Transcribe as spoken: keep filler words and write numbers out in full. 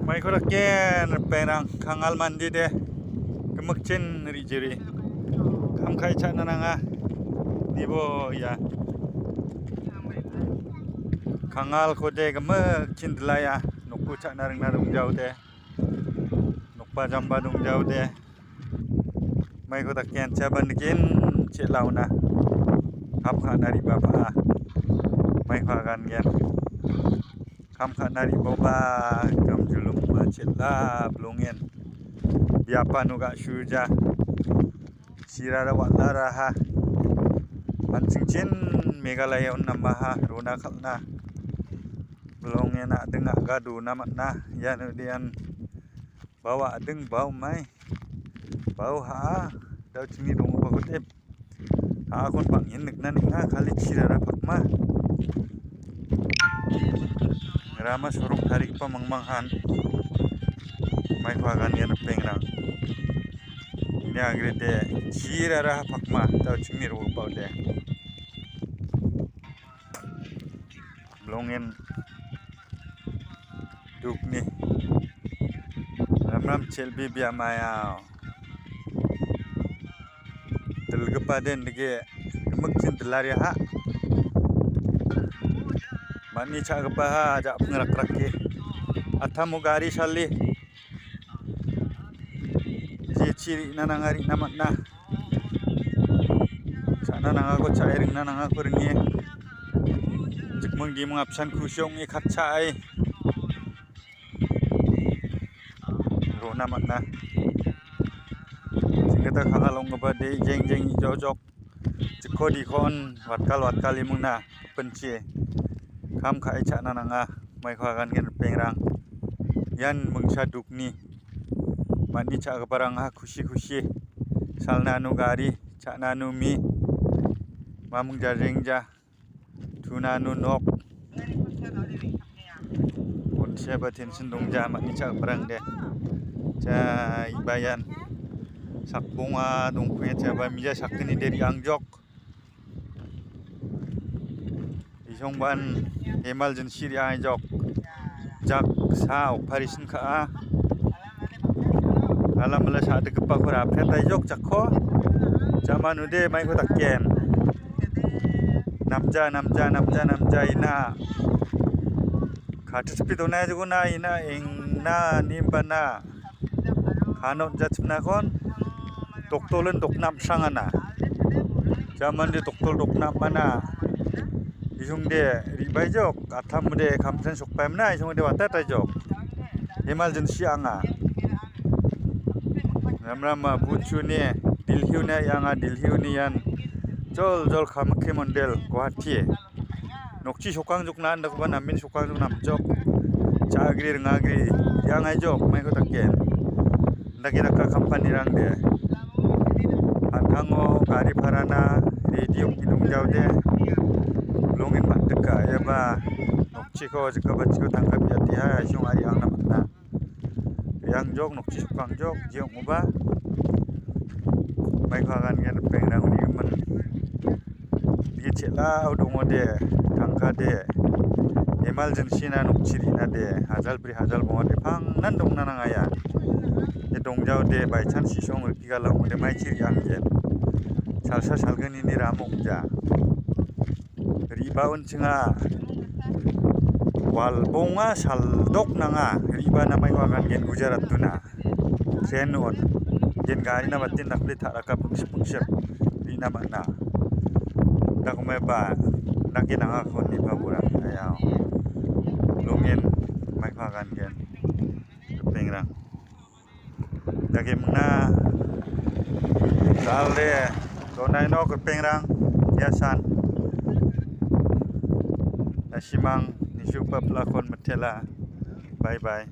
Maiko daken ripengrang, kangal mande de gimikchin rijiri. Kam ka·e cha·na nanga. Nibo ia kangalko de gimikchin dilaya. Nokko cha·na ringna dongjaode. Nokba jamba dongjaode. Maiko daken cha·ba nikin che·laona. Kam ka·na riba ba·a. Maiko agangen. Kam ka·na riboba gamjulukba che·la bilongen. Biapano ga·suja. Chirara wa·laraha. An·chingchin Meghalaya on namaha rona kal·na. Bilongen a·ding a·ga dona man·a. Iano de an bau a·ding bau mai. Bau ha·a. Dao chingni dongipako de. Ha·akon bang·en nikna neng·a, kali chirara pakma. Rama sorok tarigipa mangmanghan. Maiko agan ia ripengrang. Ini agrede chirara pakma, dao chingni rogipa ode. Bilongen dukni. Ramram chelbi biamaya. Dilgipa den dige gimikchin dilariaha. Mani cha·gipaha ja·ping rakrake. Atamo gari sali. Jechi rina nanga rina man·a. Cha·na nangako cha·e, ringna nangako ringe. Jikming diming apsan kusi ong·e katcha·e. Rona man·a. Jinggita kangal ong·gipa de jeng jeng ijojok. Jikko dikon watkal watkal imingna gipinchi. Kam ka·e cha·na nanga, maiko agangen ripengrang. Ian mingsa dukni. Mani cha·giparangha kusi kusi. Salna anu gari, cha·na anu mi. Mamung jajengja. Tuna anu nok. Bonsiaba tension dongja mani cha·giparang de. Ja ibayan sakbonga dongkuya jaba mija sakgni de ri·angjok. Isongban emergency ri·angjok. Jaksa operation ka·a. Alam bela sa·dikgipako rape taijok jakko. Jamanude maiko daken. Namja, namja, namja, namja ina. Kati sepi dona juguna ina ingna nimbana. Kanot jachimnakon. Doktolen doknap sangana. Jamande doktor doknap mana. Isungde ribaijok. Atamde kamsen sokpaimna. Isungde watataijok. Emergency anga. Ramrama buchuni Delhi-oni anga Delhi-oni ian jol jol Kamakhya Mandal Guwahati. Nokchi sokangjokna andakoba namen sokangjokna namjok. Cha·agri ringagri iangaijok maiko daken. Dake daka kampanirangde. An·tango gari parana ready ong·e dongjaode. Longin man·dika eba nokchiko jikabachiko tangka biatiha aisong ari angna man·a. Re·angjok, nokchi sokangjok, je ong·oba. Maiko agangen ripengrang unigimin. Dike chel·ao dongode, tangkade. Emergency-na nokchi rinade, hajal bri hajal bongade, pangnan dongna nangaia. Ye dongjaode, by chance sisong rikgala ong·ode, maichi re·anggen. Salsa salgnini ramo ong·ja. Re·baon chinga. Wal bonga saldok nanga. Re·bana maiko agangen Gujarat-ona. Train-on. Gen garina batin dakple ta·raka pungsip pungsip. Re·na man·a. Dakomeba. Dake nangako nipa borang. Ayao. Longen maiko agangen. Ripengrang. Dake mingna. Salde, donai nok ripengrang, iasan. Nasimang, nisupa pelakon metela. Bye bye.